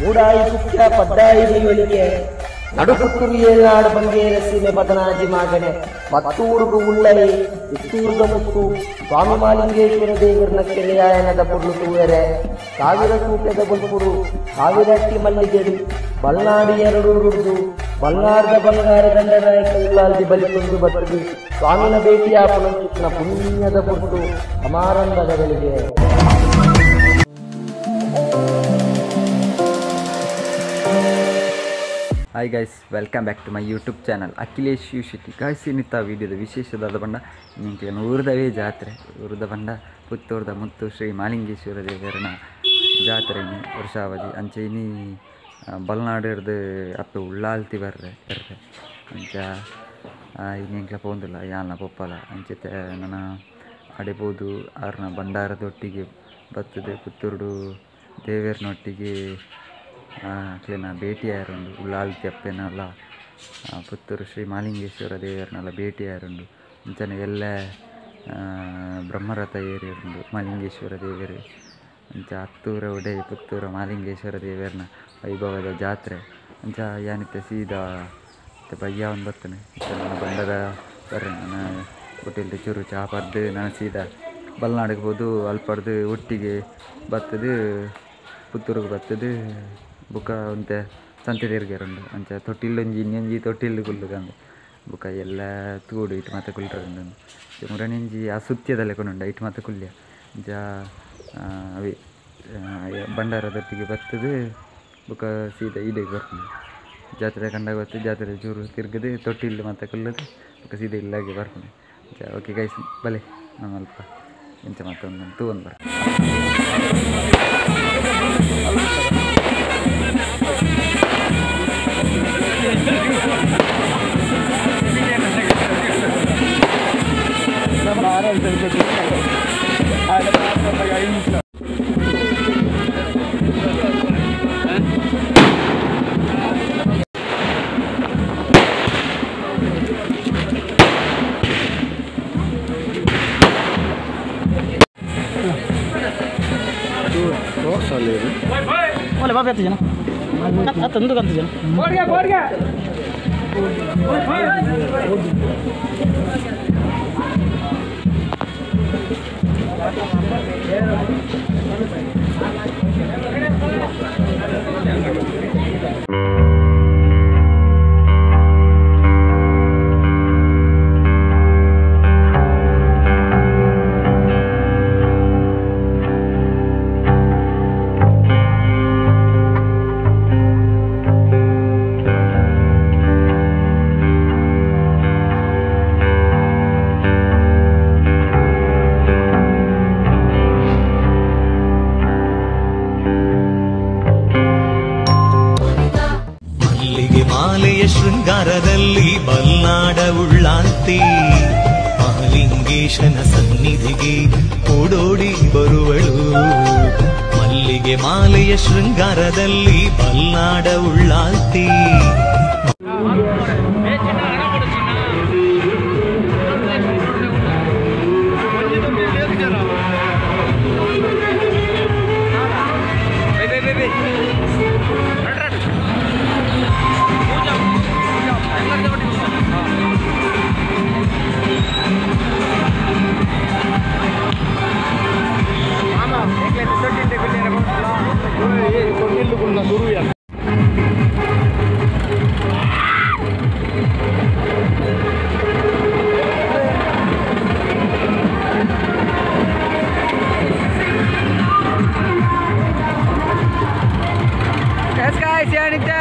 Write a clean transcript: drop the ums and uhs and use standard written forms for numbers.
ಮೂಡಾಯಿ ಕುಕ್ಕ ಪಡ್ಡಾಯಿ ದೈವಳಿಗೆ ನಡುಪುತ್ತೂರು ಏಳ್ನಾಡು ಬಂಗೇರ ಸೀಮೆ ಬದನಾಜಿ ಮಾಗಣೆ ಮತ್ತೂರುಗು ಉಳ್ಳೈ ಪುತ್ತೂರ್ದ ಮುತ್ತು ಸ್ವಾಮಿ ಮಾಲಿಂಗೇಶ್ವರ ದೇವರನ ಕೆರೆಯಾಯನದ ಪೊರ್ಲು ತೂವೆರೆ ಸಾವಿರ ಕೂಟದ ಬೊಲ್ಪುಡು ಸಾವಿರಟ್ಟಿ ಮಲ್ಲಿಗೆಡು ಬಲ್ನಾಡು ಎರಡು ರುಡ್ದು ಬಲ್ನಾರ್ದ ಬಂಗಾರ ದಂಡನಾಯಕ ಉಳ್ಳಾಲ್ದಿ ಬಲಿತೊಂದು ಬತ್ತದು ಸ್ವಾಮಿನ ಭೇಟಿಯಾಪನ ಪುಣ್ಯದ ಪೊರ್ತು ಸಮಾರಂಭದ. Hi guys, welcome back to my YouTube channel Akhilesh U Shetty. Guys, ಇನ್ನಿತ್ತ ವೀಡಿಯೋದ ವಿಶೇಷದಾದ ಬಂಡ ನಿಂಗೆ ಊರ್ದವೇ ಜಾತ್ರೆ. ಊರ್ದ ಬಂಡ ಪುತ್ತೂರ್ದ ಮುತ್ತು ಶ್ರೀ ಮಾಲಿಂಗೇಶ್ವರ ದೇವರನ ಜಾತ್ರೆ ವರ್ಷಾವಧಿ. ಅಂಚೆ ಇನಿ ಬಲ್ನಾಡಿರ್ದು ಅಪ್ಪೆ ಉಳ್ಳಾಲ್ತಿ ಬರ್ರೆ ಬರ್ರೆ ಅಂಚ ಇನಿ ಎಂಕ್ಲ ಪೋಂದಿಲ್ಲ ಯಾಲ್ನ ಪೊಪ್ಪಲ. ಅಂಚೆ ನನ್ನ ಅಡೆಬೋದು ಆರ್ನ ಭಂಡಾರದೊಟ್ಟಿಗೆ ಬರ್ತದೆ ಪುತ್ತೂರುಡು ದೇವರನೊಟ್ಟಿಗೆ ಅಕ್ಲೆನ ಭೇಟಿಯಾರುಂಡು. ಉಳ್ಳಾಲ್ತಿ ಅಪ್ಪೆನಲ್ಲ ಪುತ್ತೂರು ಶ್ರೀ ಮಾಲಿಂಗೇಶ್ವರ ದೇವರನ್ನೆಲ್ಲ ಭೇಟಿಯಾರುಂಡು. ಅಂಚನೆ ಎಲ್ಲ ಬ್ರಹ್ಮರಥ ಏರಿರುಂಡು ಮಾಲಿಂಗೇಶ್ವರ ದೇವರು. ಅಂಚ ಹತ್ತೂರ ಒಡೆ ಪುತ್ತೂರ ಮಾಲಿಂಗೇಶ್ವರ ದೇವರನ ವೈಭವದ ಜಾತ್ರೆ. ಅಂಚ ಯಾನಿತ್ತೆ ಸೀದಾ ಬಯ್ಯ ಒಂದು ಬರ್ತಾನೆ ನನ್ನ ಬಂಡದ ಬರ್ರೆ ನನ್ನ ಹೋಟೆಲ್ದು ಚೂರು ಚಹಾ ಪರ್ದು ನಾನು ಸೀದಾ ಬಲ್ನಾಡಿಗೆ ಹೋದು ಅಲ್ಪಡ್ದು ಒಟ್ಟಿಗೆ ಬರ್ತದೆ ಪುತ್ತೂರಿಗೆ ಬರ್ತದೆ ಬುಕ್ಕ ಒಂತೆ ಸಂತೆ ತಿರ್ಗೇರುಂಡು. ಅಂಚ ತೊಟ್ಟಿಲ್ಲೊಂಜಿ ಇನ್ನೊಂಜಿ ತೊಟ್ಟಿಲ್ಲು ಕುಲ್ಲುಗಂದು ಬುಕ್ಕ ಎಲ್ಲ ತೂಡು ಇಟ್ಟು ಮಾತ ಕುಲ್ರುಂಡು. ಮುರಣಿಂಜಿ ಆ ಸುತ್ತಿಯದಲ್ಲೇ ಕೊಂಡುಂಡು ಇಟ್ಟು ಮಾತ ಕುಲ್ಯ. ಅಂಚ ಅವೇ ಭಂಡಾರದೊಟ್ಟಿಗೆ ಬರ್ತದೆ ಬುಕ್ಕ ಸೀದಾ ಈಡೆಗೆ ಬರ್ತದೆ. ಜಾತ್ರೆ ಕಂಡಾಗ ಬರ್ತದೆ, ಜಾತ್ರೆ ಚೂರು ತಿರ್ಗದೆ ತೊಟ್ಟಿಲ್ಲು ಮಾತ ಕುಲ್ಲದು ಬುಕ್ಕ ಸೀದಾ ಇಲ್ಲಾಗೆ ಬರ್ತದೆ. ಅಂಚ ಓಕೆ ಗೈಸ್, ಬಲೆ ನಮ್ಮ ಅಲ್ಪ ಎಂಚ ಮತ್ತೊಂದು ತೂವೊಂದು ಬರ. ಒಲೆ ಬಾಬಿ ಹತ್ತು ಜನ ಹತ್ತೊಂದು ಕಂತು ಜನ ಮಾಲೆಯ ಶೃಂಗಾರದಲ್ಲಿ ಬಲ್ನಾಡ ಉಳ್ಳಾಲ್ತಿ ಮಹಾಲಿಂಗೇಶನ ಸನ್ನಿಧಿಗೆ ಓಡೋಡಿ ಬರುವಳು. ಮಲ್ಲಿಗೆ ಮಾಲೆಯ ಶೃಂಗಾರದಲ್ಲಿ ಬಲ್ನಾಡ ಉಳ್ಳಾಲ್ತಿ. Guys, ಯಾನಿತ್ತ